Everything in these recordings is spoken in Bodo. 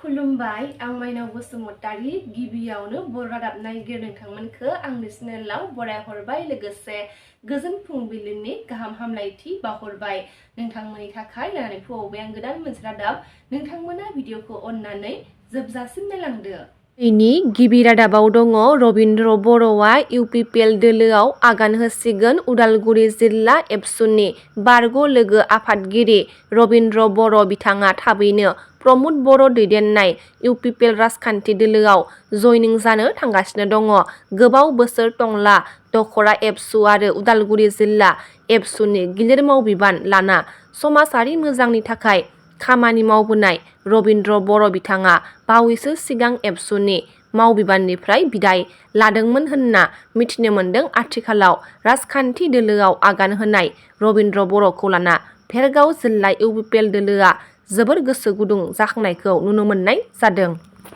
खुलुमबाय आं माइनाव बसुमतारी गिबियावनो बर' रादाब नायगिर नोंथांमोनखौ आंनि चेनेलाव बरायहरबाय लोगोसे गोजोन फुंबिलिनि गाहाम हामलायथि बावहरबाय नोंथांमोननि थाखाय लानानै फैबाय आं गोदान मोनसे रादाब नोंथांमोना भिडिअखौ अननानै जोबजासिम नायलांदो। दिनैनि गिबि रादाबाव दङ रबिन्द्र बर'आ इउपिपिएल दोलोआव आगान होसिगोन उदालगुरि जिल्ला एबसुनि बारग' लोगो आफादगिरि रबिन्द्र बर' बिथाङा थाबैनो प्रमद बर' दैदेननाय इउपिपिएल राजखान्थि दोलोआव जयनिं जानो थांगासिनो दङ। गोबाव बोसोर टंला दखरा एबसु आरो उदालगुरि जिल्ला एबसुनि गिलिर मावबिबान लाना समाजारि मोजांनि थाखाय खामानि मावबोनाय रबिन्द्र बर' बिथाङा बावैसो सिगां एबसुनि मावबिबाननिफ्राय बिदाय लादोंमोन होनना मिथिनो मोन्दों। आथिखालाव राजखान्थि दोलोआव आगान होनाय रबिन्द्र बर'खौ लाना भेरगाव जिल्ला इउपिपिएल दोलोआ जोबोर गोसो गुदुं जाखांनायखौ नुनो मोननाय जादों।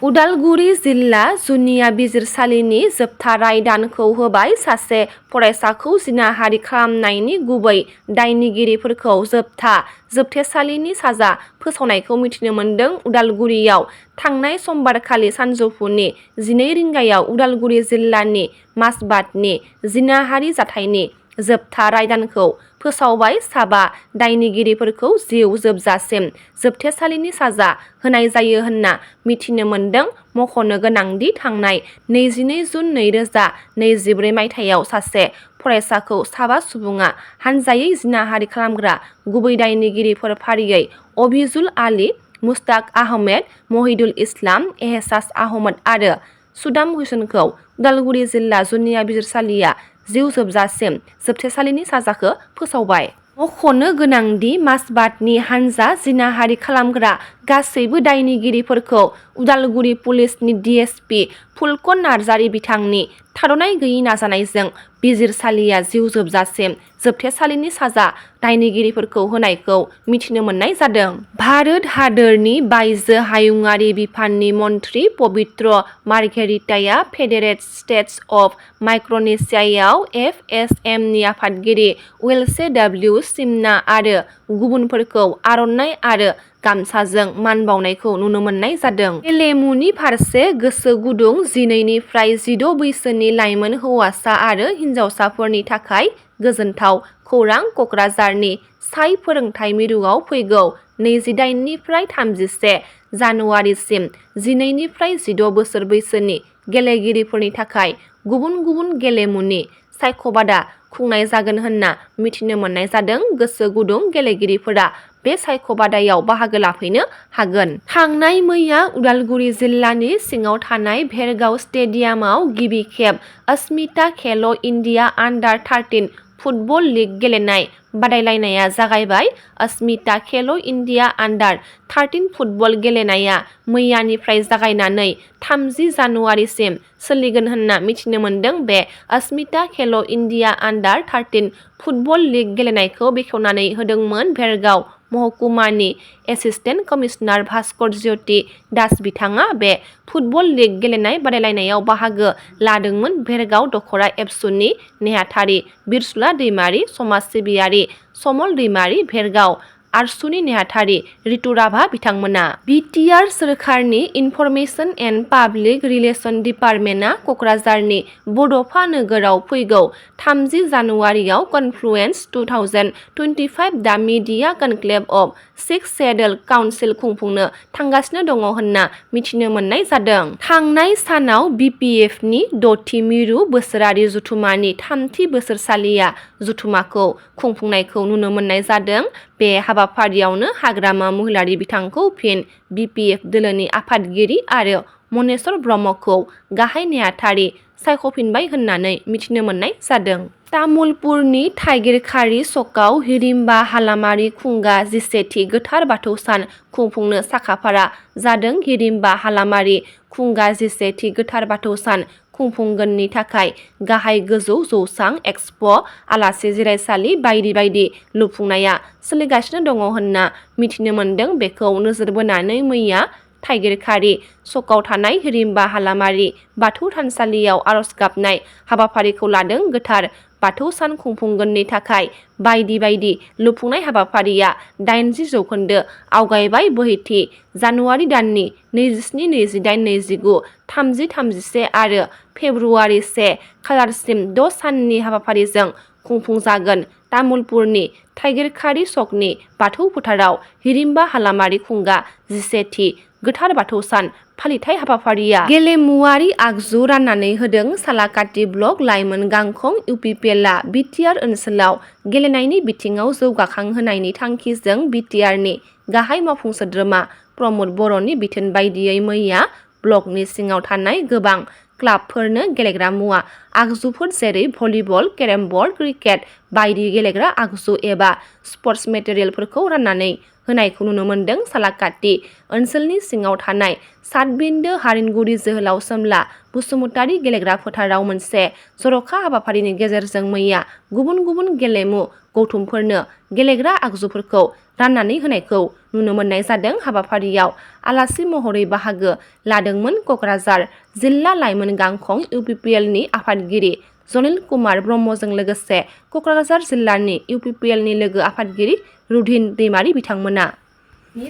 उदालगुरि जिल्ला जुनिया बिजिरसालिनि जोबथा राय दानखौ होबाय। सासे फरायसाखौ जिनाहारि खालामनायनि गुबै दायनिगिरिफोरखौ जोबथेसालिनि साजा फोसावनायखौ मिथिनो मोन्दों। उदालगुरियाव थांनाय समबारखालि सानजौफुनि 12 रिंगायाव उदालगुरि जिल्लानि mazbatनि जिनाहारि जाथायनि जोबथा रायदानखौ फोसावबाय। साबा दायनिगिरिफोरखौ जिउ जोबजासिम जोबथेसालिनि साजा होनाय जायो होनना मिथिनो मोन्दों। मख'नो गोनांदि थांनाय 22 जुन 2024 मायथाइयाव सासे फरायसाखौ साबा सुबुङा हानजायै जिनाहारि खालामग्रा गुबै दायनिगिरिफोर फारियै अभिजुल आली, मुस्ताक आहमेद, महिदुल इस्लाम, एहसास आहमद आरो सुदाम हुसैनखौ उदालगुरि जिल्ला जुनिया बिजिरसालिया जिउ जोबजासिम जोबथेसालिनि साजाखौ फोसावबाय। मख'नो गोनांदि mazbatनि हानजा जिनाहारि खालामग्रा गासैबो दायनिगिरिफोरखौ उदालगुरि पुलिसनि डिएसपि फुलकन नार्जारि बिथांनि थाद'नाय गैयै नाजानायजों बिजिरसालिया जिउ जोबजासिम जोबथेसालिनि साजा दायनिगिरिफोरखौ होनायखौ मिथिनो मोननाय जादों। भारत हादोरनि बायजो हायुंआरि बिफाननि मन्थ्रि पबित्र मार्घेरिटाया फेडारेल स्टेट्स अफ माइक्रनेसियायाव एफएसएमनि आफादगिरि वेल्से डब्लिउ सिमना आरो गुबुनफोरखौ आर'नाइ आरो गामसाजों मान बावनायखौ नुनो मोननाय जादों। गेलेमुनि फारसे गोसो गुदुं 12 निफ्राय 16 बैसोनि लाइमोन हौवासा आरो हिन्जावसाफोरनि थाखाय गोजोनथाव खौरां। क'क्राझारनि साइ फोरोंथाय मिरुआव फैगौ 28 निफ्राय 31 जानुवारिसिम 12 निफ्राय 16 बोसोर बैसोनि गेलेगिरिफोरनि थाखाय गुबुन गुबुन गेलेमुनि सायख'बादा खुंनाय जागोन होनना मिथिनो मोननाय जादों। गोसो गुदुं गेलेगिरिफोरा बे सायख'बादायाव बाहागो लाफैनो हागोन। थांनाय मैया उदालगुरि जिल्लानि सिङाव थानाय भेरगाव स्टेडियामाव गिबि खेब अस्मिता खेल इन्डिया आन्डार-13 फुटबल लीग गेलेनाय बादायलायनाया जागायबाय। अस्मिता खेल इन्डिया आन्डार-13 फुटबल गेलेनाया मैयानिफ्राय जागायनानै 30 जानुवारिसिम सोलिगोन होनना मिथिनो मोन्दों। बे अस्मिता खेल इन्डिया आन्डार-13 फुटबल लीग गेलेनायखौ बेखेवनानै होदोंमोन भेरगाव महकुमानि एसिस्टेन्ट कमिसनार भास्कर ज्योति दास बिथाङा। बे फुटबल लीग गेलेनाय बादायलायनायाव बाहागो लादोंमोन भेरगाव दखरा एबसुनि नेहाथारि बिरसुला दैमारि, समाज सिबियारि समल दैमारि, भेरगाव आरसुनि नेहाथारि रितु राभा बिथांमोना। बिटिआर सोरखारनि इनफरमेशन एन्ड पाब्लिक रिलेशन डिपार्टमेन्टआ क'क्राझारनि बड'फा नोगोराव फैगौ 30 जानुवारियाव कनफ्लुएन्स 2025 दा media conclave of 6 schedule council खुंफुंनो थांगासिनो दङ होनना मिथिनो मोननाय जादों। थांनाय सानाव बिपिएफनि 6थि मिरु बोसोरारि जथुमानि 3थि बोसोरसालिया जथुमाखौ खुंफुंनायखौ नुनो मोननाय जादों। बे हाबाफारियावनो हाग्रामा महिलारि बिथांखौ फिन बिपिएफ दोलोनि आफादगिरि आरो मनेस्वर ब्रह्मखौ गाहाय नेहाथारि सायख'फिनबाय होननानै मिथिनो मोननाय जादों। तामुलपुरनि थाइगिरखारि सकआव हिरिम्बा हालामारि खुंगा 11थि गोथार बाथौ सान खुंफुंनो साखाफारा जादों। हिरिम्बा हालामारि खुंगा 11थि गोथार बाथौ सान खुंफुंगोननि थाखाय गाहाय गोजौ जौसां, एक्सप', आलासि जिरायसालि बायदि बायदि लुफुंनाया सोलिगासिनो दङ होनना मिथिनो मोन्दों। बेखौ नोजोर बोनानै मैया थाइगिरखारि सकआव थानाय हिरिम्बा हालामारि बाथौ थानसालियाव आर'ज गाबनाय हाबाफारिखौ लादों। गोथार बाथौ सान खुंफुंगोननि थाखाय बायदि बायदि लुफुंनाय हाबाफारिया 80% आवगायबाय बोहैथि जानुवारि दाननि 27, 28, 29, 30, 31 आरो फेब्रुवारि 1 खालारसिम 6 साननि हाबाफारिजों खुंफुंजागोन। तामुलपुरनि थाइगिरखारि सकनि बाथौ फोथाराव हिरिम्बा हालामारि खुंगा 11थि गोथार बाथौ सान फालिथाय हाबाफारिया गेलेमुवारि आगजु राननानै होदों। सालाकाटि ब्लक लाइमोन गांखं इउपिपिएलआ बिटिआर ओनसोलाव गेलेनायनि बिथिङाव जौगाखांहोनायनि थांखिजों बिटिआरनि गाहाय मावफुं सोद्रोमा प्रमद बर'नि बिथोन बायदियै मैया ब्लकनि सिङाव थानाय गोबां क्लाबफोरनो गेलेग्रा मुवा आगजुफोर जेरै भलिबल, केरेमबर्ड, क्रिकेट बायदि गेलेग्रा आगजु एबा स्पर्ट्स मेटेरियेलफोरखौ राननानै होनायखौ नुनो मोन्दों। सालाकाटि ओनसोलनि सिङाव थानाय सातबिन्दो हारिनगुरि जोहोलाव सोमला बसुमतारि गेलेग्रा फोथाराव मोनसे जर'खा हाबाफारिनि गेजेरजों मैया गुबुन गुबुन गेलेमु गौथुमफोरनो गेलेग्रा आगजुफोरखौ राननानै होनायखौ नुनो मोननाय जादों। हाबाफारियाव आलासि महरै बाहागो लादोंमोन कक्राझार जिल्ला लाइमोन गांखं इउपिपिएलनि आफादगिरि जनिल कुमार ब्रह्मजों लोगोसे कक्राझार जिल्लानि इउपिपिएलनि लोगो आफादगिरि रुधिन दैमारि बिथांमोना।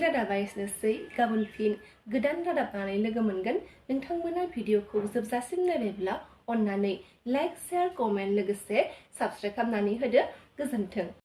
रादाबा एसेनोसै। गाबोन फिन गोदान रादाब लानानै लोगो मोनगोन। नोंथांमोना भिडिअखौ जोबजासिम नायबायब्ला अन्नानै लाइक, शेयार, कमेन्ट लोगोसे साबस्क्राइब खालामनानै होदो। गोजोन्थों।